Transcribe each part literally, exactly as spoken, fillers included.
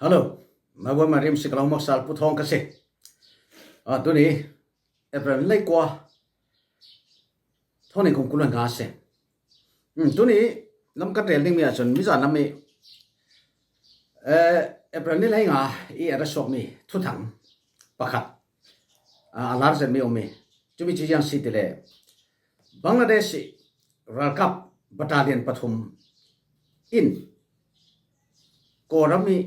Hello, mabuai marim si, ka lo maksal Pu Thawng ka si. A, tuni April ni leikua, thawng ni kum kul le nga si. Hmm, tuni lam ka rel ding mi ah cun mizan lam i, eh, April ni leinga i a ra suakmi thuthang pakhat, ah, a lar zetmi a um i, cumi cu ziang si ti le, Bangladesh i ralkap battalion pathum in Kawlram i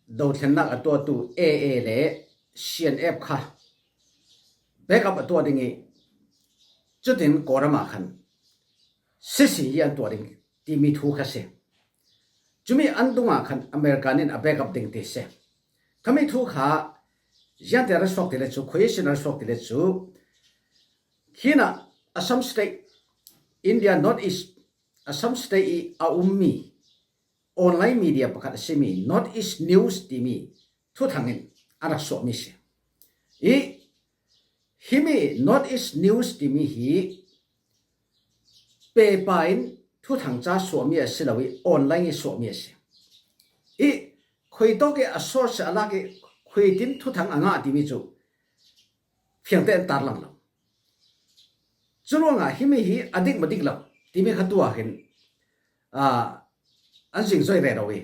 dothlennak a tuahtu A A le C N F kha backup a tuah ding i, cutin Kawlram ah khan sisi hi an tuah ding timi thu kha si. Cumi an dungah khan America nin a backup ding ti si. Khami thu kha ziangte a ra suak ti le cu, khuisin a ra suak ti le cu, khinah Assam State, India North East, Assam State i a ummi online media pakhat a simi North East News timi thuthang in a rak suahmi si. I himi North East News timi hi pepa in thuthang ca suahmi a si lo i online i suahmi a si. I khuitawk i a source a lak i khuitin thuthang a ngah timi cu fiangte an tarlang lo. Cu ruangah himi hi a dik maw dik lo timi kha tuah hin, aa, an zingzoi rero i,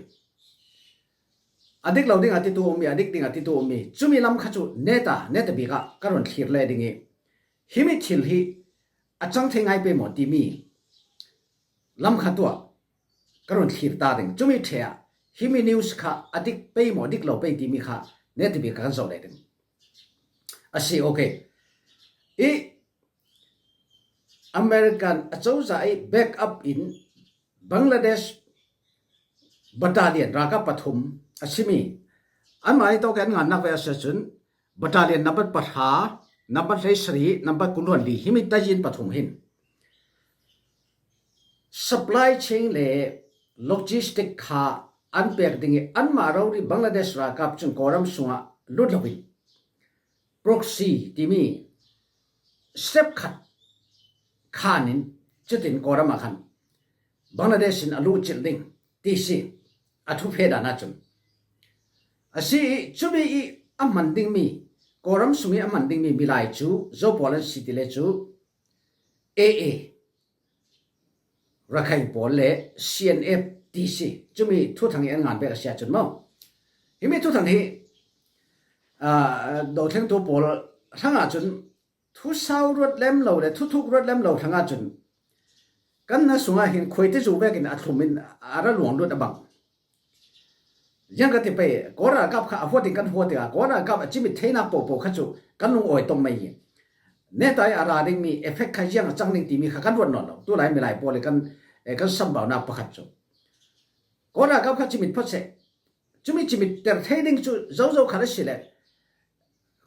a dik lo ding a titu um i, a dik ding a titu um i, cumi lam kha cu neta, neta bik ah ka run thlir le ding i, himi thil hi a cang thei ngai pei maw timi lam kha tuah ka run thlir ta ding. Cumi ṭhe ah himi news kha a dik pei maw, dik lo pei timi kha neta bik ah kan zoh le ding. A si, okay. I American acozah i backup in Bangladesh battalion ralkap pathum a simi, anmah i tawk i an ngannak ve a si ahcun battalion number pahra, number hleisarih, number kuluan li, himi tayin pathum hin supply chain le logistic kha an pek ding i, anmah rori Bangladesh ralkap cun Kawlram sungah lut loin proxy timi step khat khan in, cutin Kawlram ah khan Bangladesh in a luhcilh ding ti si, a thuphe dan ahcun. A si i, cumi i a hman dingmi, Kawlram sung i a hman dingmi milai cu zo pawl an si ti le cu A A, Rakhine pawl le C N F ti si. Cumi thuthang hi an ngan pek a si ahcun maw? Himi thuthang hi, aa, dothlentu pawl hrangah cun thusau ruat lem lo le thuthuk ruat lem lo hrangah cun kan hna sungah hin khuaitizu vekin a thlum in a ra luang lut a bang. Ziang ka ti pei, Kawl ralkap kha a huat in kan huat tikah Kawl ralkap a cimit theinak pohpoh kha cu kan lungawi tom mai i, neta i a ra dingmi effect kha ziang a cang ding timi kha kan ruat nawn lo. Tulai milai pawl i kan, eh, kan sambaunak pakhat cu Kawl ralkap kha cimit phawt seh. Cumi cimit ter thei ding cu zozo kha le si le,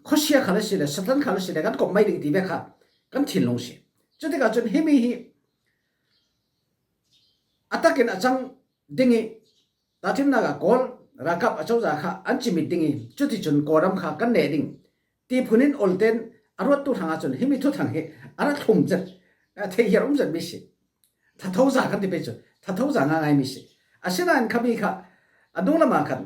khuasia kha le si le, Satan kha le si le, kan kop mai ding ti ve kha kan thinlung si. Cutikah cun himi hi a takin a cang ding i, tahṭhimnak ah Kawl ralkap acozah kha an cimit ding i, cuticun Kawlram kha kan neh ding ti phun in olten a ruattu hrangah cun himi thuthang hi a ra thlum zet, a theihhiar um zetmi si. Thathoza kan ti pei cu thathoza ngaingaimi si. Asinain khami kha a dunglam ah khan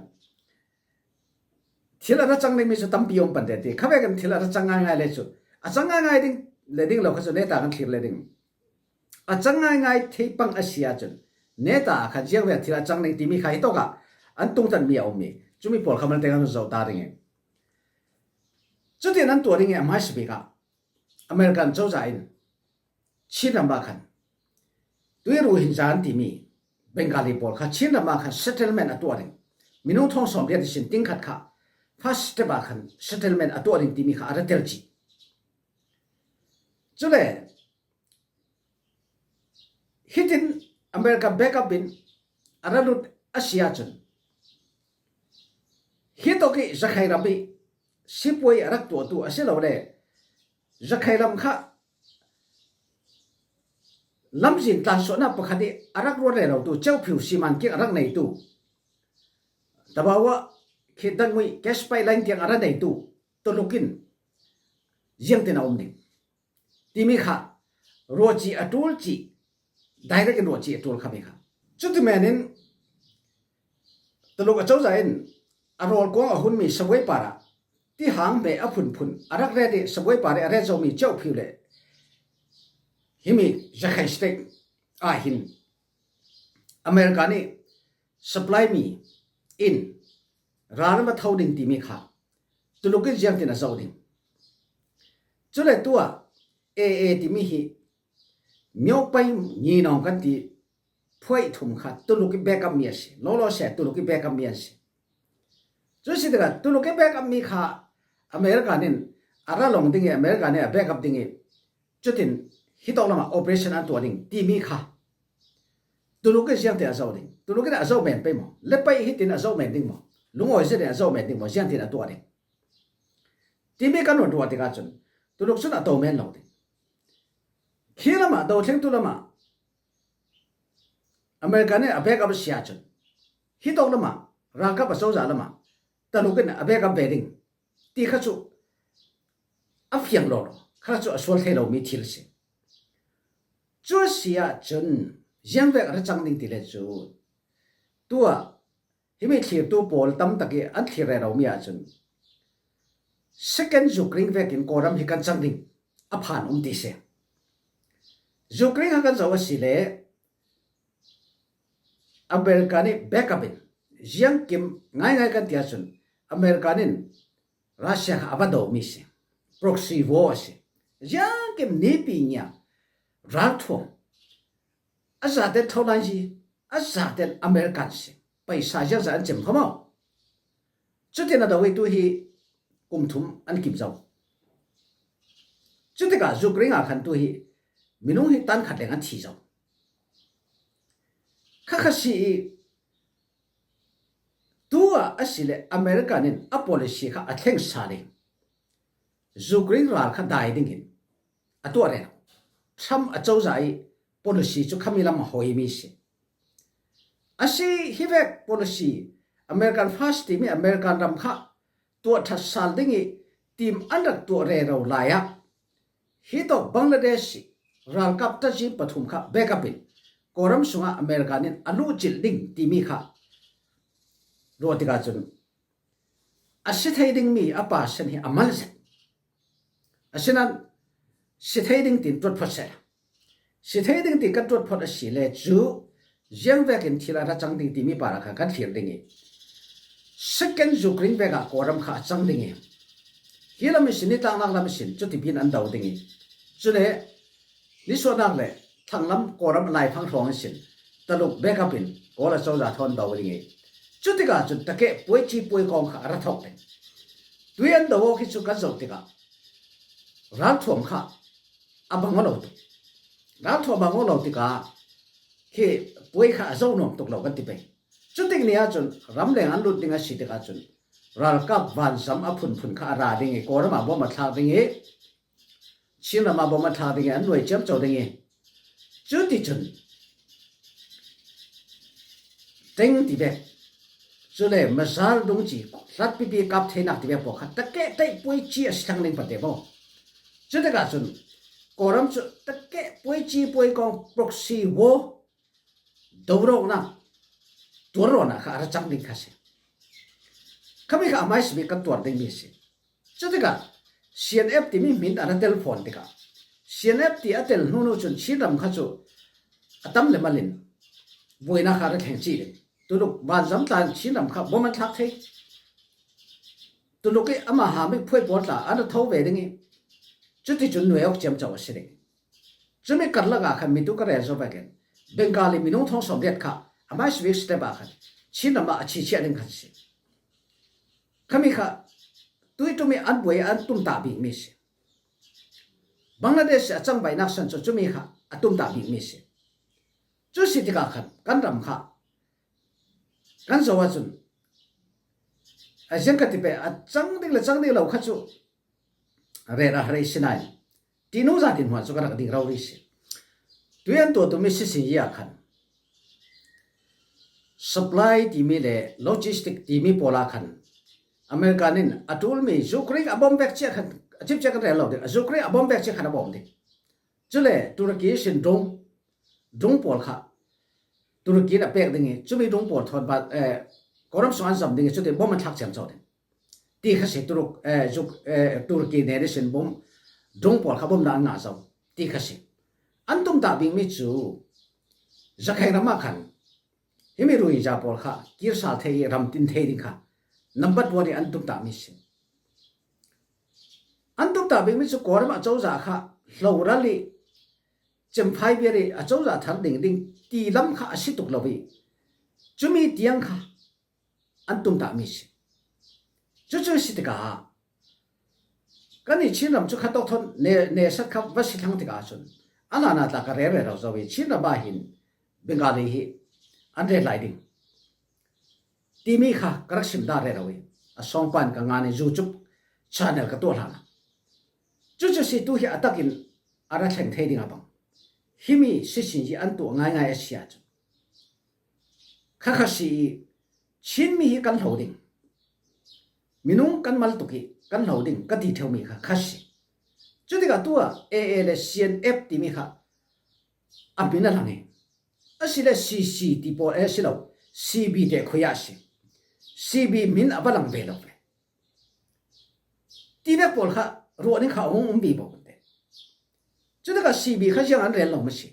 thil a ra cang dingmi cu tampi a um pante ti. Khavekin thil a ra cang ngaingai le cu, a cang ngaingai ding le ding lo kha cu neta kan thlir le ding. A cang ngaingai thei pang a si ahcun neta ah khan ziangvek thil a cang ding timi kha hitawk ah an tungtanmi a ummi, cumi pawl kha malte kan zoh ta ding i, cutin an tuah ding i, a hmaisa bik ah American cozah in Chin ram ah khan tui Rohingya an timi Bengali pawl kha Chin ram ah khan settlement a tuah ding, minung thong sawm riat ihsin tingkhat kha first step ah khan settlement a tuah ding timi kha a ra tel cih. Cule hitin America backup in a ra lut a si ahcun, hitawk i Rakhine ram i sipuai a rak tuahtu a si lo le, Rakhine ram kha lamzin tlansuahnak pakhat i a rak ruat rero tu, Kyaukphyu siman kiang a rak neitu, Tabawa, Khitdangui, gas pipeline tiang a ra neitu Tuluk in ziangtin a um ding timi kha ruahci a ṭul cih, direct in ruahci a ṭul khami kha. Cuti men in Tuluk acozah in a rawl kawng a hun mi sabuai para ti hang me a phunphun a rak ret i sabuai para a ret zo mi ceuh phiu le himi Rakhine State ah hin America nih supply mi in ral a va tho ding timi kha Tuluk in ziangtin a zoh ding. Cule tua A A timi hi miopai nginawng kan ti phuai thum kha Tuluk i backup mi a si. Lolo se Tuluk i backup mi a si. Cu si tikah Tuluk i backup mi kha America nin a ra long ding i America nin a backup ding i cutin hitawk lamah operation an tuah ding timi kha Tuluk in ziangtin a zoh ding. Tuluk in a zoh men pei maw? Le pei hitin a zoh men ding maw? Lungawi zetin a zoh men ding maw? Ziangtin a tuah ding. Timi kan run ruah tikah cun Tuluk cun a to men lo ding. Khi lamah, do thlengtu lamah America nih a backup a si ahcun hitawk lamah, ralkap a cozah lamah Tuluk in a backup ve ding ti kha cu a fiang lo lo, kha cu a sual thei lomi thil a si. Cu a si ahcun ziangvek a ra cang ding ti le cu tuah himi thlirtu pawl tam tak i an thlir rero mi ahcun second Ukraine vekin Kawlram hi kan cang ding a phan um ti si. Ukraine kha kan zoh a si le America nih backup in ziangkim ngaingai kan ti ahcun America nin Russia kha a va do mi si. Proxy war a si. Ziangkim nipi ngia ralthuam a zaten Thailand si, a zaten American si. Paisa ziangza an cem kho maw? Cutin a do i tu hi kum thum an kim zo. Cutikah Ukraine ah khan tu hi minung hi tan khat leng an thi zo. Kha kha si i tu ah a si le America nin a policy kha a thleng sa ding. Ukraine ral kha dai dingin a tuah rero. Trump a cozah i policy cu khami lam a hawimi si. A si hi vek policy American first timi American ram kha tuah ṭhat sal ding i tim an rak tuah rero lai ah hitawk Bangladesh ralkap tajin pathum kha backup in Kawlram sungah America nin a luhcilh ding timi kha ruah tikah cun a si thei dingmi a pa sen hi a mal zet. Asinain si thei ding tin tuat phawt seh. Si thei ding tin kan tuat phawt a si le cu ziang vekin thil a ra cang ding timi parah khan kan thlir ding i second Ukraine vekah Kawlram kha a cang ding i hi lam ihsin, nitlaknak lam ihsin cuti bik in an do ding i cule nisuahnak le thlanglam Kawlram a laifang hrawng ihsin Taluk backup in Kawl a cozah thawn do ding i cutikah cun takeh puaici puai kawng kha a ra thawk ding. Tui an do awk hi cu kan zoh tikah ralthuam kha a bang aw lo tuk. Ralthuam a bang aw lo tikah khi puai kha a zo nuam tuk lo kan ti pei. Cutik ni ahcun ramleng an lut ding a si tikah cun ralkap vanzam a phunphun kha a ra ding i Kawlram ah bom a thlak ding i Chinram ah bom a thlak ding i an nuai ciamco ding i cuticun teng ti bek cule mazal dungci hlat pipi kap theinak ti bek pawh kha takeh teih puaici a si thlang ding pate maw? Cutikah cun Kawlram cu takeh puaici puai kawng proxy war dorawknak tuarrawnak kha a ra cang ding kha si. Khami kha a hmaisabik kan tuar dingmi a si. Cutikah C N F timi hmin a ra tel fawn tikah C N F ti a tel hnu hnu cun Chinram kha cu a tam le malin buainak kha a ra thleng cih ding. Tuluk vanzam tla in Chinram kha bom an thlak thei. Tuluk i ama hami phuai pawl tla an ra tho ve ding i cuticun nuai awk ciamco a si ding. Cumi karlak ah khan mitu ka rel zo vekin Bengali minung thong sawm riat kha a hmaisabik step ah khan Chinram ah a chichiah ding khan si. Khami kha tuiṭum i an buai an tumtah bikmi si. Bangladesh a cangbaihnak san cu cumi kha a tumtah bikmi si. Cu si tikah khan kan ram kha kan zoh ahcun a ziang ka ti pei a cang ding le cang ding lo kha cu rel a rei si nain tinu zat in hmuah cu ka rak ding rori si. Tui an tuah tumi sisi ah khan supply timi le logistic timi pawl ah khan America nin a ṭulmi Ukraine a bom vek cia khan a cip cia kan rel lo ding. Ukraine a bom vek cia khan a bom ding. Cule Turkey sin drone, drone pawl kha Turkey in a pek ding i cumi drone pawl thawn ba, eh, Kawlram sung an zam ding i, cutin bom an thlak ciamco ding ti kha si. Turuk, eh, zuk, eh, Turkey ne ni sin bom, drone pawl kha bom na an ngah zo ti kha si. An tumtah bik mi cu Rakhine ram ah khan himi Rohingya pawl kha kir sal thei i ram tin thei ding kha number one i an tumtah mi si. An tumtah bik mi cu Kawlram ah cozah kha hloral i cemfai biar i a cozah thar ding ding ti lam kha a si tuk lo i, cumi tiang kha an tumtah mi si. Cucu si tikah kan i Chin ram cu kha tawk thawn ne, ne sat kha va si thlang tikah cun a hlan ah tla ka rel rero zo i, Chin ram ah hin Bengali hi an rel lai ding timi kha ka rak sim dah rero i, a sawngpan ka ngan i YouTube channel ka tuah hlan ah. Cucu si tu hi a takin a ra thleng thei ding a bang. Himi sisin hi an tuah ngaingai a si ahcun kha kha si i, Chinmi hi kan hlo ding, minung kan mal tuk i kan hlo ding ka ti ṭheumi kha kha si. Cutikah tu ah A A le C N F timi kha a hmin a lang i, a si le C C ti pawl, eh, si lo, C B te khui ah si. C B hmin a va lang ve lo ve. Ti vek pawl kha ruah ding kha a hung um vivo te. Cutikah C B kha ziang an rel lo ma si.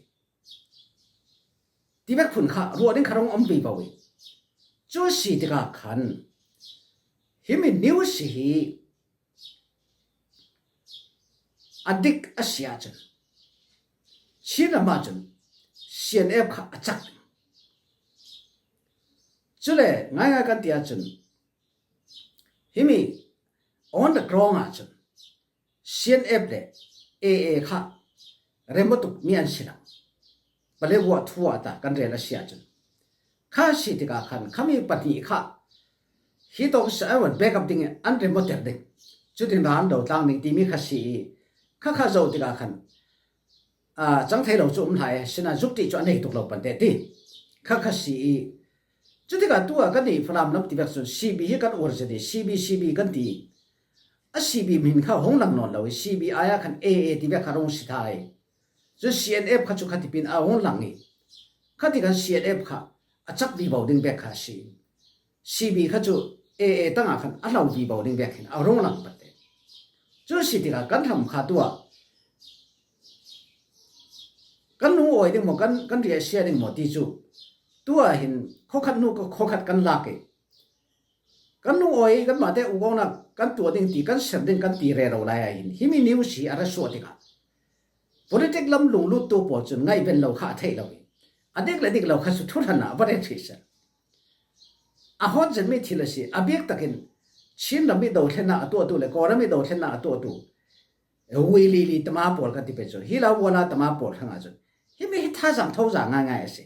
Ti vek phun kha ruah ding kha rung um vivo i, cu si tikah khan himi news hi a dik a si ahcun Chin ram ahcun C N F kha a cak. Cule ngaingai kan ti ahcun himi on the ground ahcun C N F le A A kha rem tuk mi an si lo. Pale vuah thuah ta kan rel a si ahcun kha si tikah khan khami pahnih kha hi tawk si a, backup ding i an rem ter ding, cutin ral do tlang ding timi kha si i, kha kha zoh tikah khan aa, cang thei lo cu um hlah i, sina zuk ṭih cu a nei tuk lo pante ti kha kha si i, cutikah tu ah kan i Falam lam ti vek cun C B hi kan ur zet i, C B, C B kan ti i, a C B hmin kha hung lang nawn lo i, C B ai ah khan A A ti vek kha rung si thai. Cu C N F kha cu kha tipin a hung lang i, kha ti khan C N F kha a cak vivo ding vek kha a si. C B kha cu A A tangah khan a hlo vivo ding vek hin a rung lang pate. Cu si tikah kan hram kha tu ah kan lungawi ding maw, kan, kan riahsia ding maw ti cu tu ah hin khawkhat hnu khawkhat kan lak i, kan lungawi i kanmah te ukawknak kan tuah ding ti, kan ser ding kan ti rero lai ah hin himi news hi a ra suah tikah politik lam lungluttu pawl cun ngaihven lo kha a theih lo i, a dik le dik lo kha cu thuhran ah a va ret hrih ser. A hawt zetmi thil a si. A bik takin Chin ram i dothlennak a tuahtu le Kawlram i dothlennak a tuahtu Wilili tama pawl kan ti pei cu, hi la wala tama pawl hrangah cun himi hi thazaang thazaang ngaingai a si.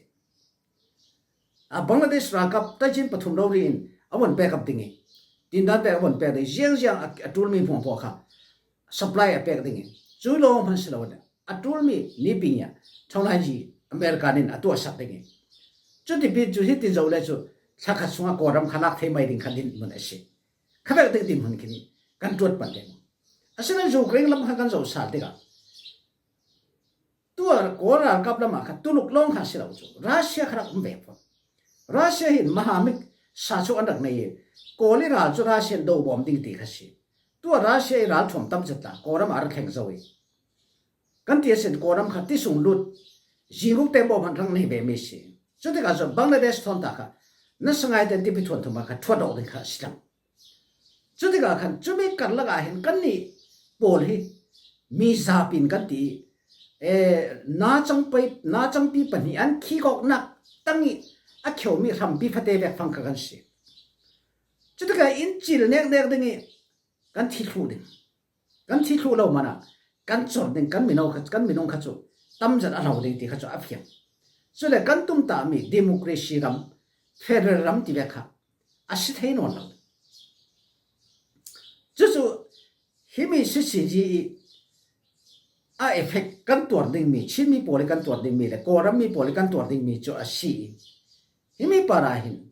A Bangladesh ralkap taicin pathum rori in a von pek up ding i, tindan pek a von pek ding, ziangziang a, a ṭulmi hmuahhmuah kha supply a pek ding i, cu lawng hman si lo in a ṭulmi niping i a ṭhawnglai ji American in a tuahsak ding i, cutipi cu hitin zo le cu thlakhat sungah Kawlram kha lak thei mai ding kha dinhmun a si. Kha vek ding dinhmun khin kan ṭuat pan ding. Asinain Ukraine lam kha kan zoh sal tikah tu a Kawl ralkap lamah kha Tuluk lawng kha a si lo cu Russia kha rak um ve fawn. Russia hin mahamik sa cu an rak nei i, Kawl i ral cu Russia in dobawm ding ti kha si. Tu a Russia i ralthuam tam zet tla Kawlram ah a ra thleng zo i, kan ti a sin Kawlram kha ti sung lut, zinguk te bawm han rak nei ve mi si. Cutikah cun Bangladesh thawn ta kha nasa ngai ten tipi thuan thum ah kha thuat awk ding kha a si lang. Cutikah khan cumi karlak ah hin kannih pawl hi mi zapi in kan ti i, eh, na cangpi, na cangpi pahnih an khikawknak tang i a khiomi hrampi fate vek fang kha kan si. Cutikah in cil neknek ding i kan thi thluh ding, kan thi thluh lo mana kan cor ding, kan mino kha, kan minung kha cu tamzet a hlo ding ti kha cu a fiang. Cule kan tumtahmi democracy ram, federal ram ti vek kha a si thei nawn lo. Cucu himi sisi ji i a effect kan tuar dingmi, Chinmi pawl i kan tuar dingmi le Kawlrammi pawl i kan tuar dingmi cu a si i, himi par ah hin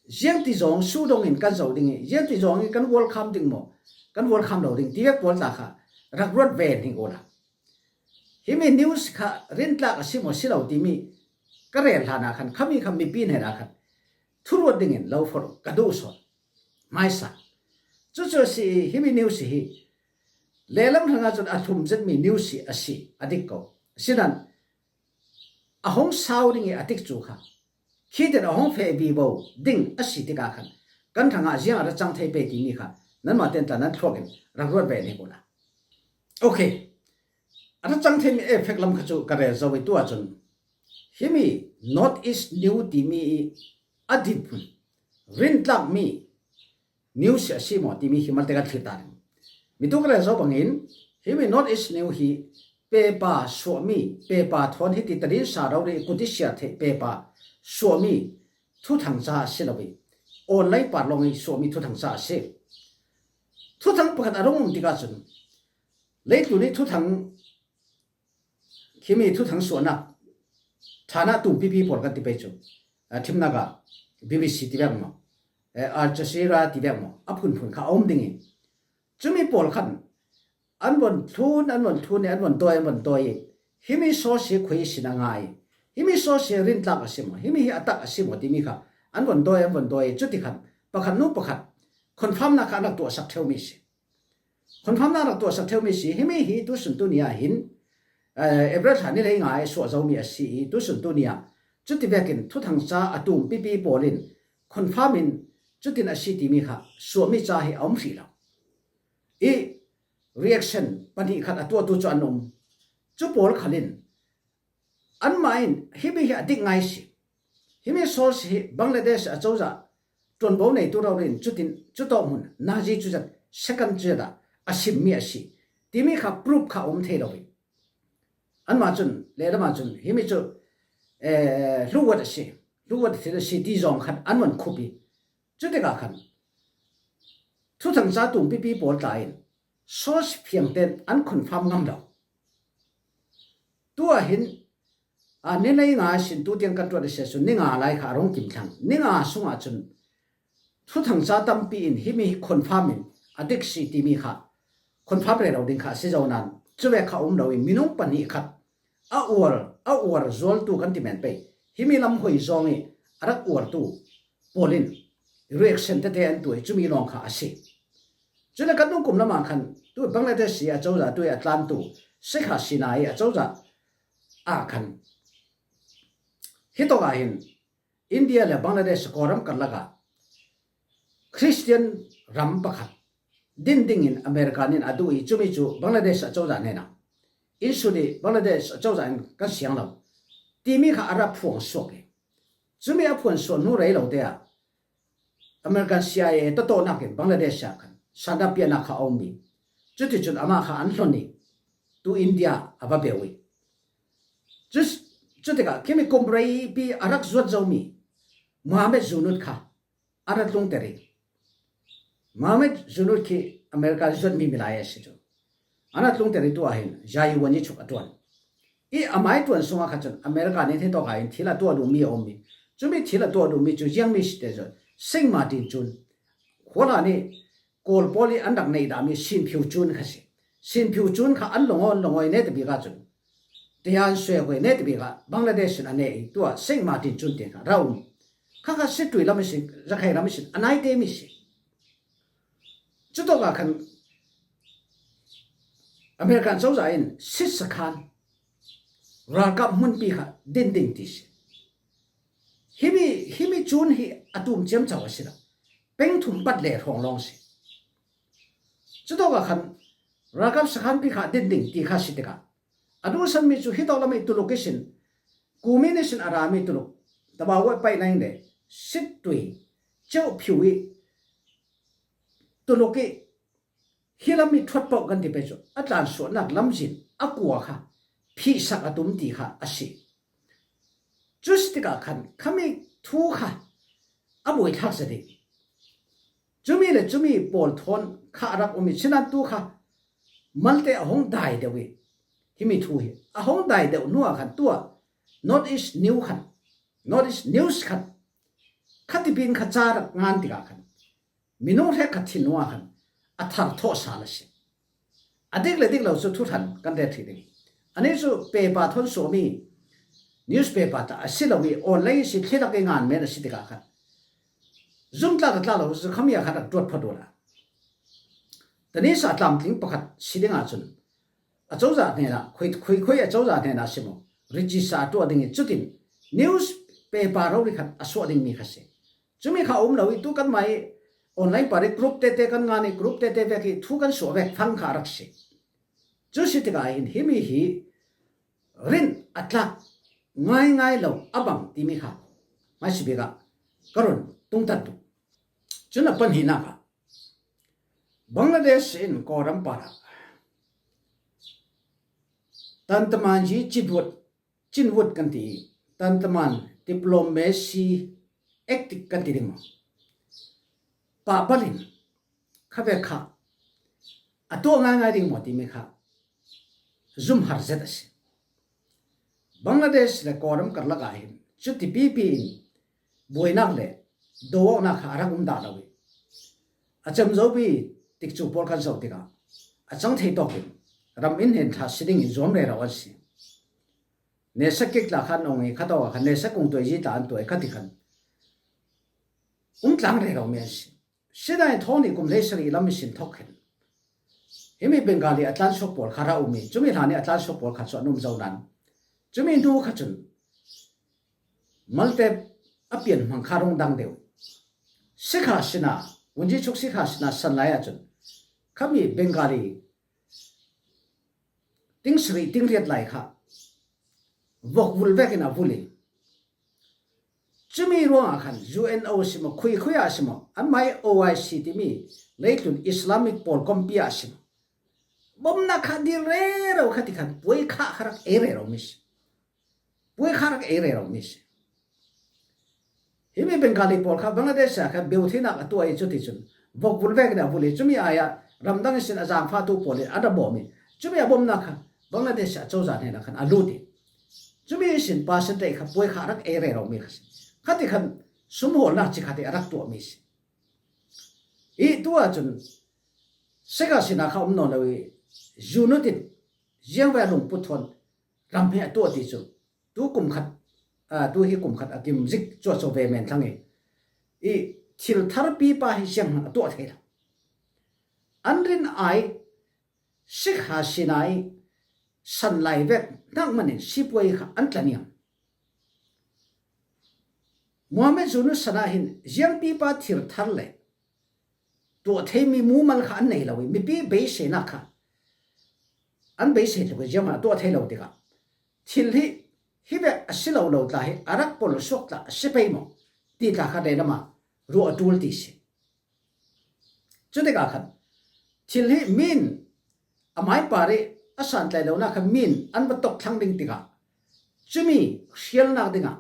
ziangti zong sudong in kan zoh ding i, ziangti zong i kan welcome ding maw, kan welcome lo ding ti vek pawl tla kha rak ruat ve ning ula. Himi news kha rintlak a si maw si lo timi ka rel hlan ah khan khami kha mipi hnenah khan thuruat dingin lo forh ka duh sawn. Hmaisa. Chu chu a si i, himi news hi lehlam hrangah chun a thlum zet mi news hi a si, a dik ko. Sinan a hong sau ding i a tikcu kha, khitin a hong feh vivo ding a si tikah khan kan hrangah ziang a ra chang thei pei timi kha nanmah ten tla nan thluakin rak ruat ve ni kula. Ok. A ra chang thei mi effect lam kha chu ka rel zo i, tu ah cun himi North East News timi i a dik hmun, rintlak mi news a si maw timi hi malte kan thlir ta ding. Mi tu ka rel zo bangin, himi North East News hi pepa suahmi, pepa thawn hiti tadin sa rori kuti siar theih pepa suahmi thuthang ca a si lo i, online parlawng i suahmi thuthang ca a si. Thuthang pakhat a rung um tikah cun, leitlun i thuthang, khimi thuthang suahnak ṭhanah tumpipi pawl kan ti pei cu, a, thimnak ah B B C ti vek maw, eh, Al Jazeera ti vek maw, a phunphun kha a um ding i, cumi pawl khan an von thlun, an von thlun i, an von tawi, an von tawi i, himi source hi khui sin a ngai, himi source hi rintlak a si maw, himi hi a tak a si maw timi kha an von tawi, an von tawi i, cuti khan pakhat hnu pakhat confirmnak kha an rak tuahsak ṭheu mi si. Confirmnak rak tuahsak ṭheu mi si. Himi hi tusun tuni ah hin, eh, April thla ni lei ngai suah zo mi a si i, tusun tuni ah cuti vekin thuthang ca a tumpipi pawl in confirm in cutin a si timi kha suahmi ca hi a um hrih lo. I reaction pahnih khat a tuahtu cu an um. Cu pawl khal in anmah in himi hi a dik ngai si. Himi source hi Bangladesh a cozah ṭuanvo neitu rori in cutin cutawk hmun nazi cuzat, second cuzat ah a simmi a si timi kha proof kha a um thei lo i, anmah cun, lehlam ah cun himi cu, eh, hluwat a si, hluwat thil a si ti zong khan an van khup i, cutikah khan thuthang ca tumpipi pawl tla in source fiang ten an confirm ngam lo. Tu ah hin, a, ni lei ngai sin tu tiang kan tuat a si ahcun ni nga lai kha a rung kim thlang. Ni nga sungah cun thuthang ca tampi in himi hi confirm in a dik si timi kha confirm rero ding kha a si zo nain, cuvek kha a um lo i, minung pahnih khat a uar, a uar zualtu kan ti men pei, himi lam hoi zong i a rak uartu pawl in reaction tete an tuah i, cumi lawng kha a si. Cun a kan nungkum lamah khan tu Bangladesh i a cozah tu i a tlantu Sheikh Hasina i a cozah ah khan, hitawk ah hin India le Bangladesh Kawlram karlak ah Christian ram pakhat din dingin America nin a duh i, cumi cu Bangladesh a cozah hnenah in sut i, Bangladesh a cozah in kan siang lo timi kha a rak phuang suak i, cumi a phuang suak hnu rei lo te ah American C I A tawtawhnak in Bangladesh ah khan sanap piahnak kha a um i, cuticun amah kha an hlon i, tu India a va beu i, cu, cutikah khimi kum reipi a rak zuat zomi Mohammed Junod kha a rak tlungter i, Mohammed Junod khi America zuatmi milai a si cu, a rak tlungter i, tu ah hin Zayuan i chuk a ṭuan i, amai ṭuan sungah kha cun America nih hitawk ah hin thil a tuah duhmi a um i, cumi thil a tuah duhmi cu ziangmi si te cu Saint Martin cun, khuala nih Kawl pawl i an rak neih dahmi sinphiu cun kha si. Sinphiu cun kha an lungawi, an lungawi ne tabik ah cun Tian Sue Kue ne tabik ah Bangladesh in a ne i, tu ah Saint Martin cun te kha ra um. Kha kha Sittwe lam i si, Rakhine ram i si, a naite mi si. Cutawk ah khan American cozah in sitsakhan ralkap hmunpi kha din ding ti si. Himi, himi cun hi a tum ciamco a si lo. Peng thum pat le hrawng lawng si. Cutawk ah khan ralkap sakhanpi kha din ding ti kha si tikah, a duhsanmi cu hitawk lam i Tuluk ihsin, kumin ihsin a rami Tuluk, Tabawi paih nain le Sittwe ceuh phiu i Tuluk i hi lam i thuat paoh kan ti pei cu a tlansuahnak lamzin a kua kha phihsak a tum ti kha a si. Cu si tikah khan khami thu kha a buaithlak zet i, cumi le cumi pawl thawn kha a rak um i, sinan tu kha malte a hong dai deuh i, himi thu hi a hong dai deuh hnu ah khan tu ah North East News khan, North East News khan khatipin kha ca rak ngan tikah khan minung hrekkhat thin hnu ah khan a thar thawh sal a si. A dik le dik lo cu thuhran kan rel ṭhih ding. Anih cu pepa thawn suahmi newspaper tah a si lo i, online i si, thlinak i ngan men a si tikah khan Zum tlak a tlak lo, zu khami a khat a tuat phot ula. Tani sa tlamtling pakhat si ding ahcun, a cozah hnenah, khui, khui, khui a cozah hnenah si maw, rici sa a tuah ding i cutin newspaper rori khat a suah dingmi kha si. Cumi kha a um lo i tu kanmah i online pari group tete kan ngan i group tete vek i thu kan suah vek fang kha a rak si. Cu si tikah hin himi hi rin a tlak ngaingai lo a bang timi kha hmaisabik ah ka run tungtat duh. Cun a pahnihnak ah Bangladesh in Kawlram parah Tantaman yi Chinwut, Chinwut kan ti i, Tantaman Diplomacy Act kan ti ding maw? Pahpalin khavek kha a tuah ngaingai ding maw timi kha zumhar zet a si. Bangladesh le Kawlram karlak ah hin cuti pipi in buainak le do-awknak kha a rak um dah lo i, a cem zopi tikcu pawl kan zoh tikah a cang thei tawk in ram in hnen ṭha si ding in zuam rero an si. Nesa kik tla khan ong i khatawk ah khan nesa kung tuai yi tla an tuai kha ti khan um tlang rero mi an si. Sinain thawng nih kum hleisarih lam ihsin thawk khin himi Bengali a tlansuak pawl kha ra um i, cumi hlan i a tlansuak pawl kha cu an um zo nan, cumi hnu kha cun malte a pian hmang kha rung dang deuh. Sikha sina, Wunji chuk sikha sina san lai ahcun khami Bengali ting sarih ting riat lai kha vok vul vekin a vul i, cumi ruangah khan U N O si maw, khuikhui ah si maw, anmah i O I C timi leitlun Islamic pawl kompi ah si maw, bomnak kha dir rero kha ti khan puai kha kha rak ei rero mi si. Puai kha rak ei rero mi si. Himi Bengali pawl kha Bangladesh ah kha beu theinak a tuah i cuticun vok vul vekin a vul i, cumi ai ah ramdang ihsin a zaangfahtu pawl in an ra bawm i, cumi a bomnak kha Bangladesh ah cozah hnenah khan a lut i, cumi ihsin percentage kha puai kha rak ei rero mi kha si. Khati khan sumhawlnak ci khati a rak tuah mi si. I tu ahcun seka sina kha um nawn lo i, U N O tin ziangve lungput thawn ram hi a tuah ti cu, tu kum khat, aa, tu hi kum khat a kim zik cuahcuah ve men thlang i, i thil tharpi pa hi sianghlang a tuah thei lo. An rin ai sikha sina i san lai vek hnak manin sipuai kha an tlaniam. Muhammad Yunus sana hin ziangpipa thil thar le tuah theimi mumal kha an nei lo i, mipi beiseinak kha an beisei tluk i, zianghman a tuah thei lo tikah thil hi, hi vek a si lo lo tla hi a rak pol suak tla a si pei maw ti tla kha lehlam ah ruah a ṭul ti si. Cutikah khan thil hi min a maipar i a santlai lonak kha min an va tok thlang ding tikah cumi hrialnak dingah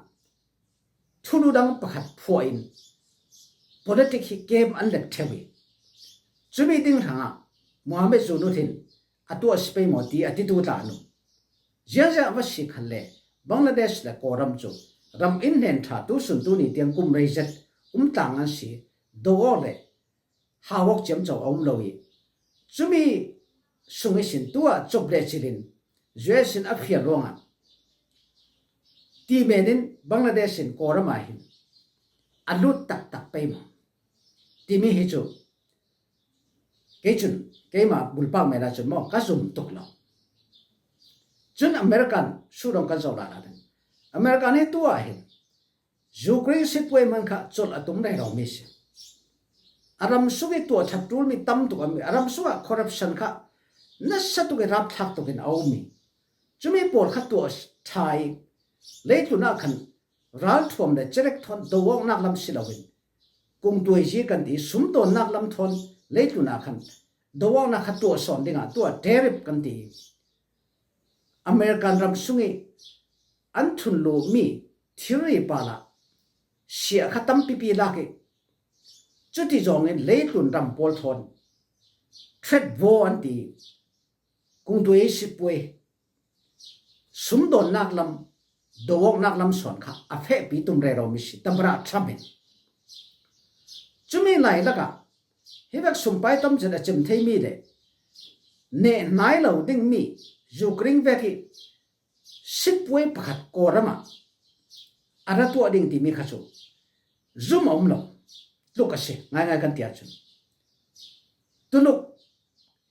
thulu dang pakhat phuah in politik hi kem an let ṭheu i, cumi ding hrangah Muhammad Yunus hin a tuah si pei maw ti a titu tla an um. Ziangziang a va si khan le Bangladesh le Kawlram cu ram in hnen ṭha tu sun tu ni tiang kum rei zet um tlang an si. Do awk le hau awk ciamco a um lo i, cumi sung ihsin tu ah cop le cilin U S in a fial ruangah ti men in Bangladesh in Kawlram ah hin a lut taktak pei maw timi hi cu kei cun keimah bulpak men ah cun maw ka zum tuk lo. Cun American sudong kan zoh lala ding. American hi tu ah hin Ukraine sipuai hman kha colh a tum rero mi si. A ram sung i tuah ṭhat ṭul mi tam tuk a mi, a ram sungah corruption kha nasa tuk i rapthlak tuk in a um i, cumi pawl kha tuah ṭha i, leitlun ah khan ralthuam le cerek thawn do awknak lam si loin, kungtuaizi kan ti sumdawnnak lam thawn leitlun ah khan do awknak kha tuah sawn dingah tuah tariff kan ti. American ram sung i an thunluhmi thilri pal ah siah kha tampipi lak i, cuti zawngin leitlun ram pawl thawn trade war an ti. Kungtuai sipuai sumdawnnak lam, do awknak lam sawn kha a fehpi tum rero mi si, Tamara Trump in. Cumi lai lakah hi vek sumpai tam zet a cem theimi le neh hnai lo dingmi Ukraine vek i sipuai pakhat Kawlram ah a ra tuah ding timi kha cu zum a um lo. Tuluk a si ngaingai kan ti ahcun, Tuluk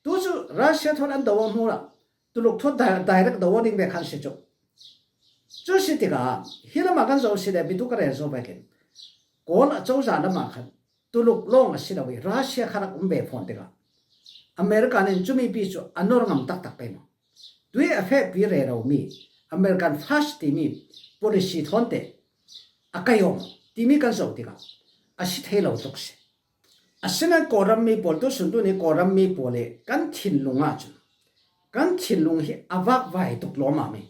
tu cu Russia thawn an do aw hnu ah Tuluk thawn di-, direct do aw ding ve khan si cu. Cu si tikah hi lamah kan zoh si le, bitu ka rel zo vekin Kawl a cozah lamah khan Tuluk lawng a si lo i Russia kha rak um ve fawn tikah America nin cumi pi cu a nor ngam taktak pei maw? Tui a fehpi reromi American first timi policy thawnte a kaih awm timi kan zoh tikah a si thei lo tuk si. Asinain Kawlram mi pawl, tusun tuni Kawlram mi pawl i kan thinlung ahcun kan thinlung hi a vakvai tuk lawmam i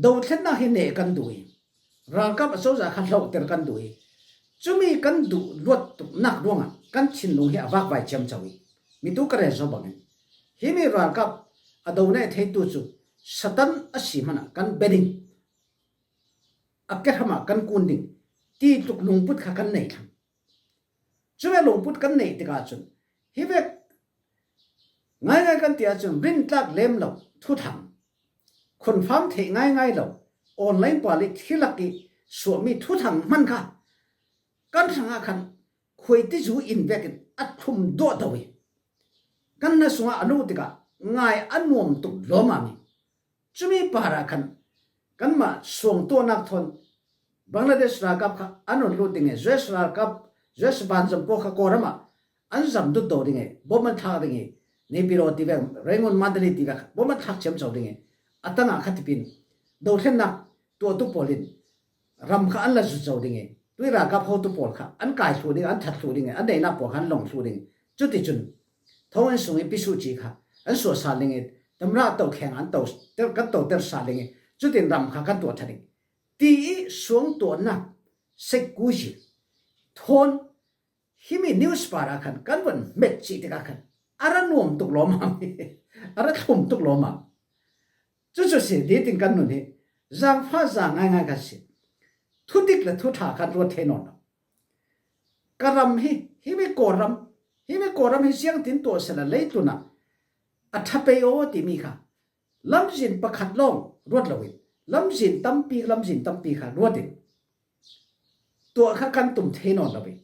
dothlennak hi neh kan duh i ralkap a cozah kha hlauhter kan duh i cumi kan duh luat tuknak ruangah kan thinlung hi a vakvai ciamco i mitu ka rel zo bangin himi ralkap a do neh theitu cu Satan a si hmanah kan bia ding, a kehram ah kan kun ding ti tluk lungput kha kan nei thlang. Cuvek lungput kan neih tikah cun hi vek ngaingai kan ti ahcun rintlak lem lo thuthang, confirm theih ngaingai lo online pal i thilak i suahmi thuthang hman kha kan hrangah khan khuaitizu in vekin a thlum dawh do i kan hna sungah a luh tikah ngai a nuam tuk lawmam i cumi parah khan kanmah suangtuahnak thawn Bangladesh ralkap kha an run lut ding i, U S ralkap, U S vanzam pawl kha Kawlram ah an zam dut do ding i, bom an thlak ding i, Naypyidaw ti vek, Rangoon, Mandalay ti vek bom an thlak ciamco ding i, a tangah kha tipin dothlennak tuahtu pawl in ram kha an la zut zo ding i, tui ralkap hotu pawl kha an kai thluh ding, an that thluh ding i, an neihnak pawl kha an lawng thluh ding. Cuticun thong an sung i pisuci kha an suah sal ding i, tamra to kheng an to ter, kan to ter sal ding i, cutin ram kha kan tuah ṭha ding ti i suangtuahnak sekkuzi thawn himi news parah khan kan vun hmet cih tikah khan a ra nuam tuk lawmam, a ra thlum tuk lawmam. Cucu si, nitin kan nun hi zangfah za ngaingai kan si. Thudik le thuṭha kan ruat thei nawn lo. Ka ram hi, himi Kawlram, himi Kawlram hi ziangtin tuah sehla leitlunah a ṭha pei aw timi kha lamzin pakhat lawng ruat loin lamzin tampi, lamzin tampi kha ruatin tuah kha kan tum thei nawn lo i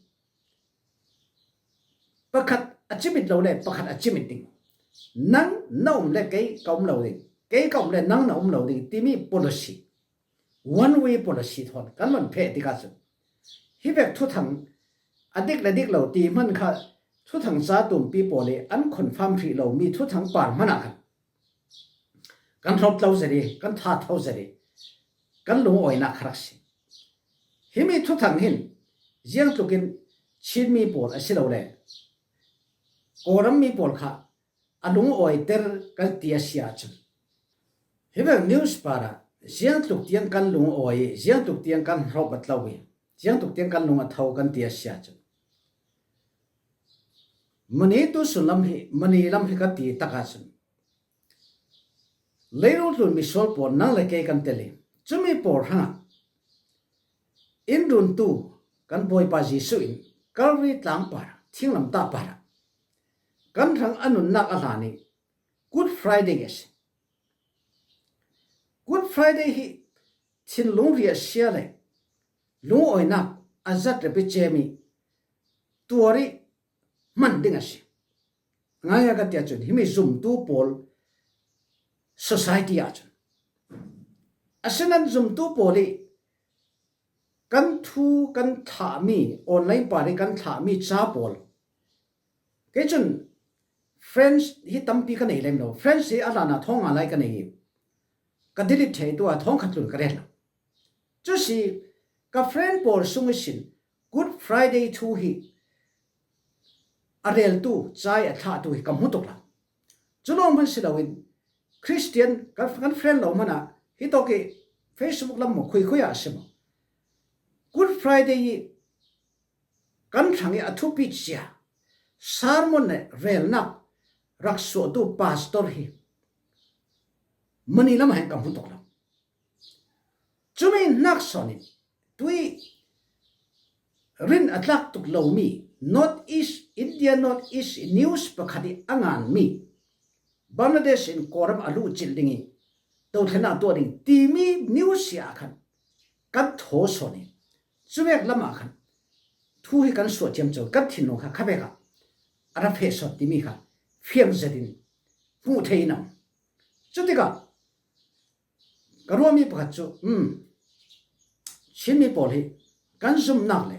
pakhat a cimit lo le pakhat a cimit ding, nang na um le kei ka um lo ding, kei ka um le nang na um lo ding timi policy, one way policy thawn kan man pheh tikah cun hi vek thuthang a dik le dik lo ti hman kha thuthang ca tumpi pawl i an confirm hrih lomi thuthang par hmanah khan kan hlawp tlo zet i, kan ṭha tho zet i, kan lungawinak kha rak si. Himi thuthang hin ziangtlukin Chinmi pawl a si lo le Kawlram mi pawl kha a lungawiter kan ti a si ahcun, hi vek news parah ziangtluk tiang kan lungawi i, ziangtluk tiang kan hlawp a tlo i, ziangtluk tiang kan lung a tho kan ti a si ahcun, mani tusun lam hi, mani lam hi ka ti takah cun, leilung tlun misual pawl nang le kei kan tel i, cumi pawl hrangah in runtu kan Bawipa Jesuh in Calvary tlang parah, thinglamtah parah kan hrang a nunnak a hlan i Good Friday a si. Good Friday hi thinlung riahsia le lungawinak a zat rep i cem i tuar i hman ding a si. Ngaingai ka ti ahcun himi zumtu pawl society ahcun, asinan zumtu pawl i kan thu kan thlahmi, online par i kan thlahmi ca pawl, kei cun friends hi tampi ka nei lem lo. Friends hi a hlanah thawng nga lai ka nei i ka delete thei tu a thawng khat tlun ka rel lo. Cu si, ka friend pawl sung ihsin Good Friday thu hi a reltu, ca i a thlahtu hi ka hmu tuk lo. Cu lawng hman si loin Christian kan, kan friend lo hmanah hitawk i Facebook lam maw, khuikhui ah a si maw, Good Friday i kan hrang i a thupi cia sermon le relnak rak suahtu pastor hi mani lamah hin ka hmu tuk lo. Cumi hnak sawn in tui rin a tlak tuk lomi North East, India North East news pakhat i a nganmi Bangladesh in Kawlram a luhcilh ding i dothlennak tuah ding timi news hi ah khan kan thaw sawn i cuvek lamah khan thu hi kan suah ciamco, kan thinlung kha khavek ah a ra feh sawt timi kha fiang zetin hmuh thei in a um. Cutikah ka ruahmi pakhat cu, um, Chinmi pawl hi kan zumhnak le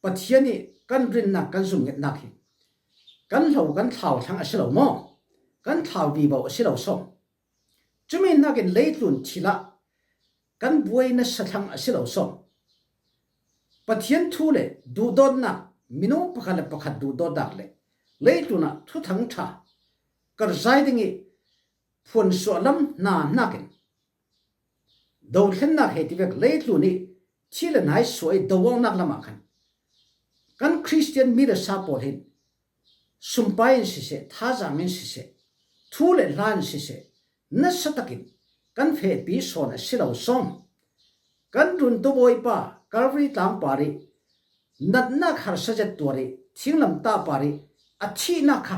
Pathian ih kan rinnak, kan zumhngetnak hi kan hlo, kan thlau thlang a si lo maw? Kan thlau vivo a si lo sawm. Cumi nakin leitlun thil ah kan buai nasa thlang a si lo sawm. Pathian thu le duhdawtnak, minung pakhat le pakhat duhdawtnak le leitlun ah thuthang ṭha karhzai ding ih phuansuah lam hna nakin dothlennak he tivek leitlun ih thil le nai suah ih do awknak lamah khan kan Khristian mi le sa pawl hin sumpai in siseh, thazaang in siseh, thu le hla in siseh, nasa takin kan fehpi sawn a si lo sawm. Kan Runtu Bawipa Calvary tlang par ih natnak harsa zet tuar ih thinglamtah par ih a thihnak kha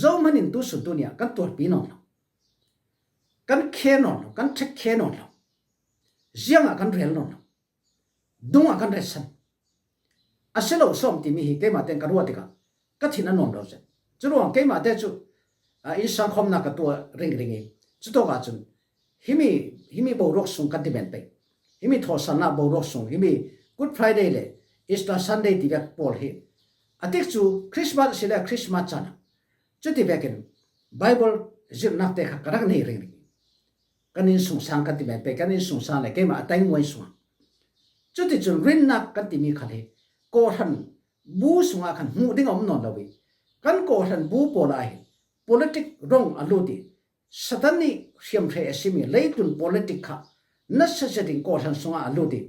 zohman in tusun tuni ah kan tuarpi nawn lo. Kan khe nawn lo, kan ṭhek khe nawn lo. Ziangah kan rel nawn lo. Dungah kan retsan a si lo sawm timi hi keimah tein ka ruah tikah ka thin a nuam lo zet. Curuang keimahte cu, ah, innsangkhawmnak ka tuah ringring ih, cutawk ahcun himi, himi boruak sung kan ti men pei. Himi thawhsalnak boruak sung, himi Good Friday le Easter Sunday tivek pawl hi a tikcu Christmas a si le Christmas caan ah cuti vekin Bible zirhnak te kha ka rak nei ringring. Kan innsungsang kan ti men pei, kan innsungsang le keimah a tainguai sungah. Cuticun rinnak kan timi khal hi kawhhran bu sungah khan hmuh ding a um nawn lo ih, kan kawhhran bu pawl ah hin politic rong a lut ih, Satan nih hriamhrei a simi leitlun politic kha nasa zetin kawhhran sungah a lut ih,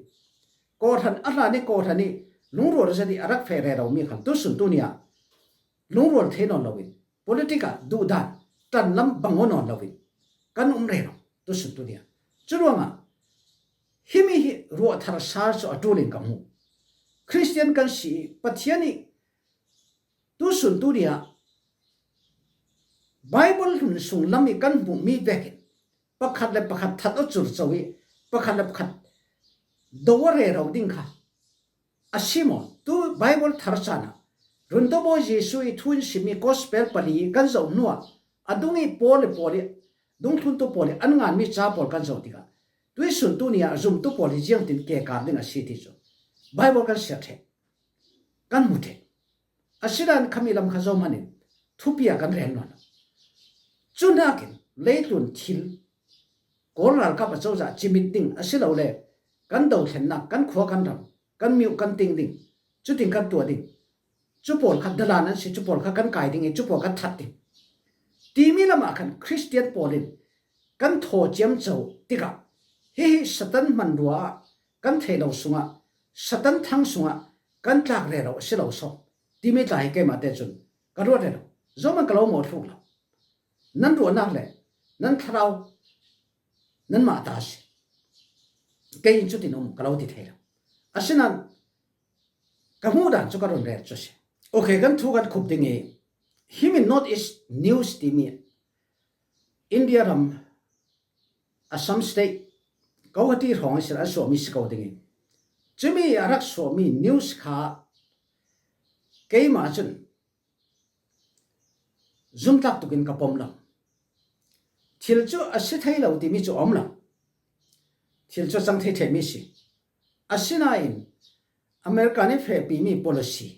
kawhhran a hlan ih kawhhran ih lungrual zet ih a rak feh reromi khan tusun tuni ah lungrual thei nawn loin, politic ah duhdan ṭanlam bang aw nawn loin kan um rero tusun tuni ah. Curuangah himi hi ruahthar sal cu a ṭul in ka hmu. Khristian kan si ih Pathian ih tusun tuni ah Bible hlun sunglam ih kan hmuhmi vekin pakhat le pakhat that aw curco ih pakhat le pakhat do aw rero ding kha a si maw? Tu Bible thar caan ah Runtu Bawi Jesuh ih thu in simmi gospel pali kan zoh hnuah a dung ih pawl le pawl ih dungthluntu pawl ih an nganmi ca pawl kan zoh tikah tuisun tuni ah zumtu pawl hi ziangtin kekar ding a si ti cu Bible kan siar ṭheh, kan hmu ṭheh. Asinain khami lam kha zohman in thupi ah kan rel nawn lo. Cu nakin leitlun thil Kawl ralkap a cozah cimit ding a si lo le kan dothlennak, kan khua kan ram, kan miuh kan ting ding, cutin kan tuah ding. Cu pawl kha dalan an si, cu pawl kha kan kai ding ih cu pawl kan that ding timi lamah khan Khristian pawl in kan thaw ciamco tikah hihi Satan hmanrua ah kan theih lo sungah, Satan thang sungah kan tlak rero a si lo sawm timi tla hi keimahte cun ka ruat rero. Zohman ka lo mawhthluk lo. Nan ruahnak le nan thlarau nanmah ta a si. Kei in cutin um ka lo ti thei lo. Asinain ka hmuh dan cu ka run rel cu a si. Okay, kan thu kan khup ding ih, himi North East News timi India ram Assam State Guwahati hrawng ihsin an suahmi si ko ding ih, cumi a rak suahmi news kha keimah cun zumtlak tukin ka pom lo. Thil cu a si thei lo timi cu a um lo. Thil cu a cang thei ṭhehmi a si. Asinain America nih fehpimi policy,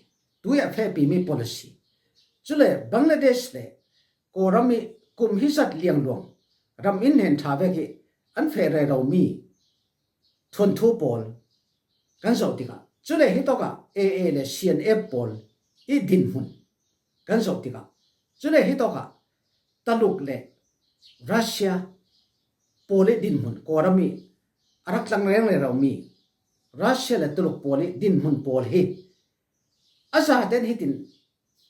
tui a fehpimi policy, cule Bangladesh le Kawlram ih kum hi zat liangluang ram in hnen ṭha vek hi an feh reromi thuanthu pawl kan zoh tikah, cule hitawkah A A le C N F pawl ih dinhmun kan zoh tikah, cule hitawkah Taluk le Russia pawl ih dinhmun, Kawlram ih a rak tlang reng reromi Russia le Taluk pawl ih dinhmun pawl hi a zaten hitin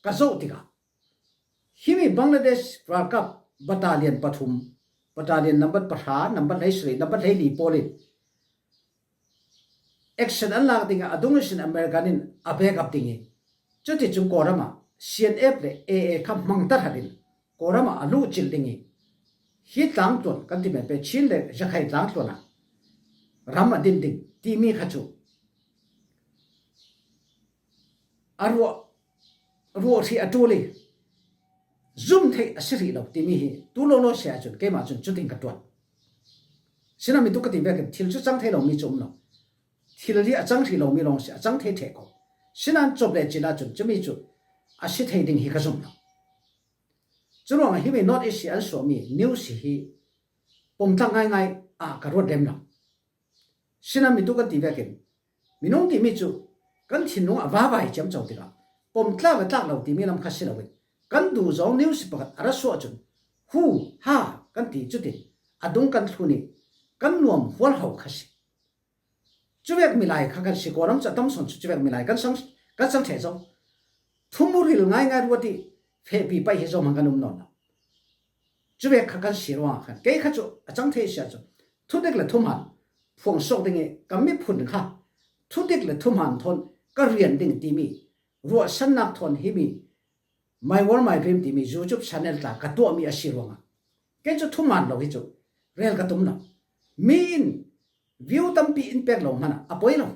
ka zoh tikah, himi Bangladesh ralkap battalion pathum, battalion number pahra, number hleisarih, number hleili pawl in action an lak dingah a dung ihsin American in a backup ding ih, cuticun Kawlram ah C N F le A A kha hmangter hatin Kawlram ah a luhcilh ding ih, hi tlangtluan kan ti men pei, Chin le Rakhine tlangtluan ah ram a din ding timi kha cu a ruah, ruah hrih a ṭul i zum theih a si hrih lo timi hi tu lawlaw sia cun keimah cun cutin ka ṭuan. Sinain mi tu ka ti vekin thil cu cang thei lomi cu um lo. Thil hi a cang hrih lomi lawng si, a cang thei ṭheh ko. Sinain cawp le cila cun cumi cu a si thei ding hi ka zum lo. Curuangah himi North East hi an suahmi news hi pomtlak ngaingai ah ka ruat lem lo. Sinain mi tu kan ti vekin minung timi cu kan thinlung a vavai ciamco tikah pomtlak a tlak lo timi lam kha si loin kan duh zong news pakhat a ra suah cun hu ha kan ti cutin a dung kan thlun i kan nuam hualho kha si. Cuvek milai kha kan si, Kawlram cu a tam sawn cu cuvek milai kan sang, kan sang ṭheh zo. Thumuril ngaingai ruat i fehpi paih hi zohman kan um nawn lo. Cuvek kha kan si ruangah khan kei kha cu a cang thei sia cu thudik le thuhmaan phuang suak ding i ka miphun kha thudik le thuhmaan thawn ka rian ding timi ruahsannak thawn himi My World My Dream timi YouTube channel tla ka tuahmi a si ruangah kei cu thuhmaan lo hi cu rel ka tum lo. Mi in view tampi in pek lo hmanah a poi lo.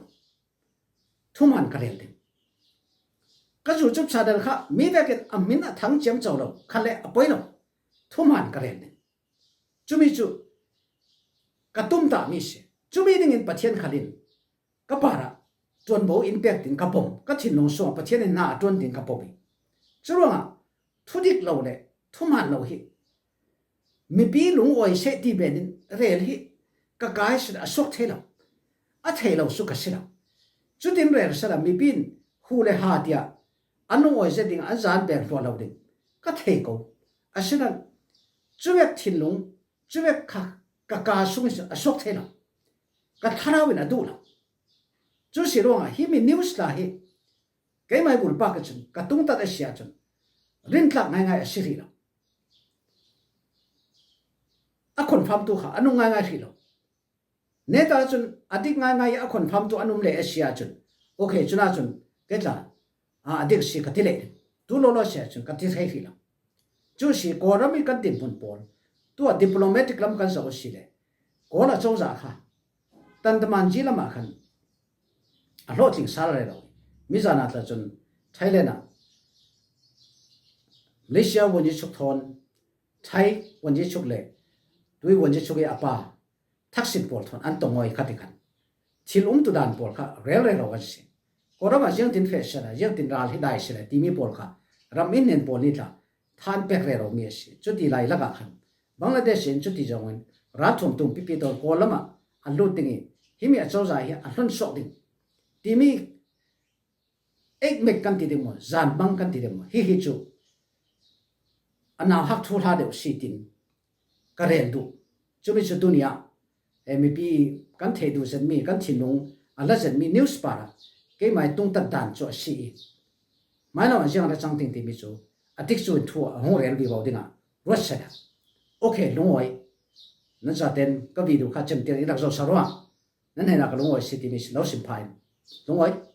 Thuhmaan ka rel ding. Ka YouTube channel kha mi vekin a min a thang ciamco lo khan le a poi lo. Thuhmaan ka rel ding. Cumi cu ka tumtahmi si. Cumi dingin Pathian khal in ka parah ṭuanvo in pek ding ka pom, ka thinlung sungah Pathian in hna a ṭuan ding ka pom i curuangah thudik lo le thuhmaan lo hi mipi lungawi seh ti benin rel hi ka kai sila a suak thei lo, a thei lo su ka si lo. Cutin rel sala mipi in hu le ha tiah an lungawi zet ding an zan beng hluah lo ding ka thei ko. Asinain cuvek thinlung cuvek kha ka ka sung a suak thei lo, ka thlarau in a duh lo. Cu si ruangah himi news tla hi keimah i bulpak ahcun ka tungtat a si ahcun rintlak ngaingai a si hrih lo. A confirm tu kha a nung ngaingai hrih lo. Neta cun a dik ngaingai i a confirm tu an um le a si ahcun okay, cunah cun kei tla a dik si ka ti leh ding. Tu lawlaw si ahcun ka ti thei hrih lo. Cu si Kawlram i kan dinhmun pawl tu a diplomatic lam kan zoh a si le Kawl a cozah kha Tandamanji lamah khan a hlawhtling sal rero. Mizan ah tla cun Thailand ah Malaysia Won Yi Chuk thawn Thai Won Yi Chuk le Tui Won Yi Chuk i a pa Thaksin pawl thawn an tong ngawi kha ti khan thil umtu dan pawl kha rel rero kan si. Kawlram ah ziangtin feh sala ziangtin ral hi dai sila timi pawl kha ram in nen pawl ni tla than pek rero mi a si. Cuti lai lakah khan Bangladesh in cuti zongin ral thuam tum pipi tawn Kawlram ah a lut ding i himi a cozah hi a hlon suak ding timi eikmek kan ti ding maw, zanbang kan ti ding maw, hihi cu a nauhak thu hla deuh si tin ka rel duh. Cumi cu tuni ah mipi kan theih duh zetmi, kan thinlung a la zetmi news parah keimah i tungtat dan cu a si i, mailam ah ziang a ra cang ding timi cu a tikcu in thu a hung rel vivo dingah ruat seh a. Okay, lungawi, nan zaten ka video kha cemtiang in rak zoh sa ruang nan hnenah ka lungawi si timi si lo sim pha in lungawi.